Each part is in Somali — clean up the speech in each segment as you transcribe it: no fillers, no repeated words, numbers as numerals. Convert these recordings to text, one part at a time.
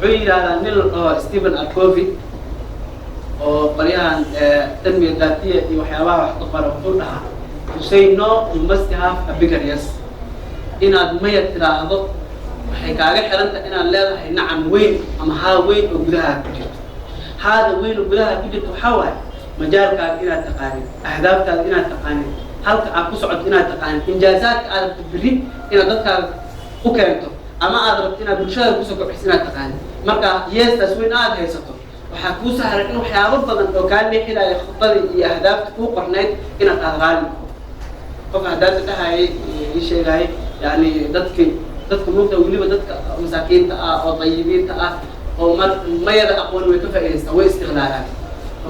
Wuxuu yidhahdaa nin la dhaho Stephen R. Covey oo qolyahan تنمية ذاتية iyo waxyaabaha wax ka qora, wuxuu dhahaa: "To say no, you must have a bigger yes." Inaad maya tiraahdo waxay kaaga xiranta inaad leedahay nacam weyn ama haa weyn oo gudaha ku jirto. Haada weyn oo gudaha ku jirto waxaa waaye majaalkaaga inaad taqaanid, ahdaaftaada inaad taqaanid, halka aad ku socoto inaad taqaanid, injaazaadka aad rabto berri inaad dadkaaga u keento ama aad rabto inaad bulshada kusoo kobciso inaad taqaanid. Marka yes-taas weyn aad haysato, waxaa kuu sahlan in waxyaabo badan oo kaa leexinaya khudadii iyo ahdaafta kuu qornayd inaad aad raali noqoto. Qof ahdaafta dhahayay ii sheegayay, yani dadki dadka mugta, weliba dadka masaakiinta ah oo dayibiinta ah oo mar mayada aqoon, way ka faa'idaystaan, way istiqlaalaan.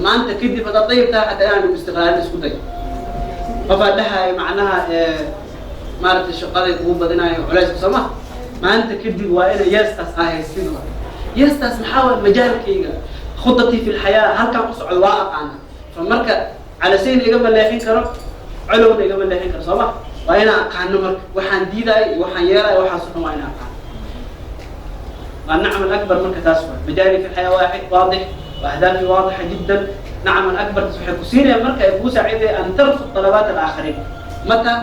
Maanta kadib haddaad dayib tahay, xataa inaan lagu istiqlaalin isku day. Qofaa dhahaya macnaha maaragtay shaqaday kugu badinayo culayska, soo ma? Maanta kadib waa ina yes-taas aa haysid. Waa yes-taas maxaa waay? Majaalkayga, خطتي في الحياة, halkaan ku socdo waa aqaana. Fa marka calasayna igama leexin karo, colowna igama leexin karo, soo ma? Waa inaan aqaano marka waxaan diidayo iyo waxaan yeelayo, waxaas o dhan waa inaan aqaano. Waa النعم الأكبر. Marka taas waa مجالي في الحياة واحد واضح وأهدافي واضحة جدا. نعم الأكبر waxay ku siinaya marka ay kuu saacidaya أن ترفض طلبات الآخرين. متى؟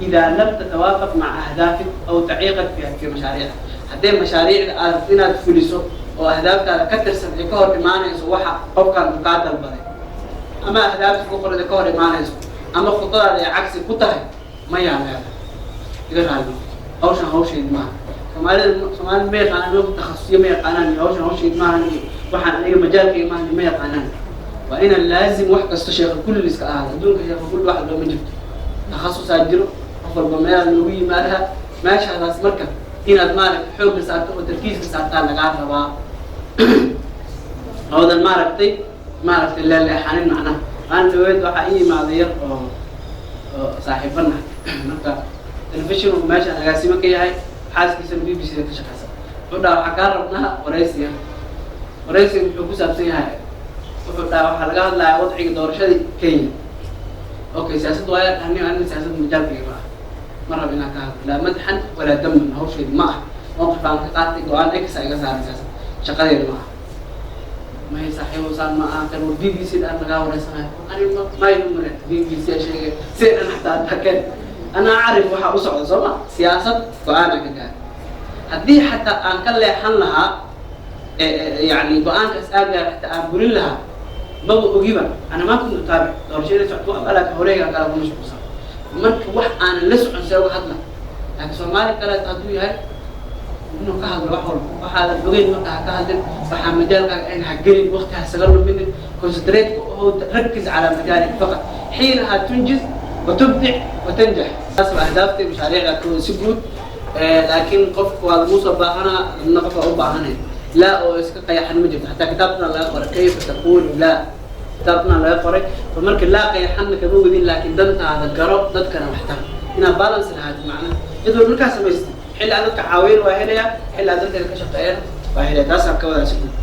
إذا لم تتوافق مع أهدافك أو تعيقك في مشاريعك. Haddee mashaariicda aad rabto inaad fuliso oo ahdaaftaada ka tirsan ay ka hor imaanayso waxa qofkan uu kaa dalbaday, ama ahdaafta ku qoran ay ka hor imaanayso, ama khudadaada ay cagsi ku tahay, mayaa leedahay, iga raali, hawshan hawshayd maaha. Soomaalida, soomaalida ma yaqaanaan takhasusiyo, ma yaqaanaan iyo hawshan hawshayd maahan iyo waxaan aniga majaalkayga maahan, ma yaqaanaan. Waa inaan laazim wax kasta sheekha kulli iska ahaado. Adduunka sheekha kulli wax looma jirto, takhasusaa jiro, qof walba meelaa loogu yimaadaa meeshaadaas. Marka inaad maaragtay xoogga saarto oo tarkiiska saartaa lagaa rabaa, oodan maaragtay leeleexanin macnaha. Maalin dhaweed waxaa ii yimaaday yar oo saaxiibana, marka telefishin uu meeshaan agaasimo ka yahay, xaaskiisana BBC da ka shaqeysa. Wuxuu dhaha: "Waxaa kaa rabnaa waraysiga." "Waraysiga muxuu ku saabsan yahay?" Wuxuu dhaha: "Waxaa laga hadlayaa wadciga doorashadii Kenya." Okay, siyaasad waaya dhahni, anina siyaasad majaalkayga ma ah, ma rabo inaan ka hadlo, لا مدحا ولا ذما, hawsheedi ma ah. Mawqif aan ka qaatay, go-aan exa iga saaray, siyaasad shaqadeeda ma ah. May saaxiibo, saan ma aha kan BBC dhaan lagaa wareysanayo. Ani ma mare BBC a sheegay si dhan xataa takeen. أنا أعرف waxa u socda, soo ma? Siyaasad go-aan aan ka gaaray, haddii xataa aan ka leexan lahaa, yani go-aankaas aan gaaray xataa aan burin lahaa, maba ogiba. أنا ما كنت أتابع doorashada socto laakiin horeyga kala ku mashquulsan. Marka wax aanan la socon see uga hadla? Laakiin Soomaali kale hadduu yahay inuu ka hadlo wax walba. Waxaadan ogeyn marka ha ka hadlin, waxaa majaalkaaga ayn ha gelin, waqti ha isaga luminin. Concentrate oo ركز على مجالك فقط، حينها تنجز وتبدع وتنجح. Taas waa ahdaafta iyo mashaariicda kooda si guud. Laakiin qofku waa laguu soo baahanaa, adna qof waa u baahanay. Laa oo iska qayaxan ma jirto, xataa kitaabtana laga qoray كيف تقول لا, kitaabtana laga qoray. Fa marka laa qayaxanna kama wadin, laakiin dantaada garo, dadkana waxtar, inaad balance lahaatid macnaha. Iyadoo markaa samaystid, xilli aad dadka caawiyan waa helaya, xilli aad dadka ka shaqeeyana waa helaya. Taasaan ka wadaa si guud.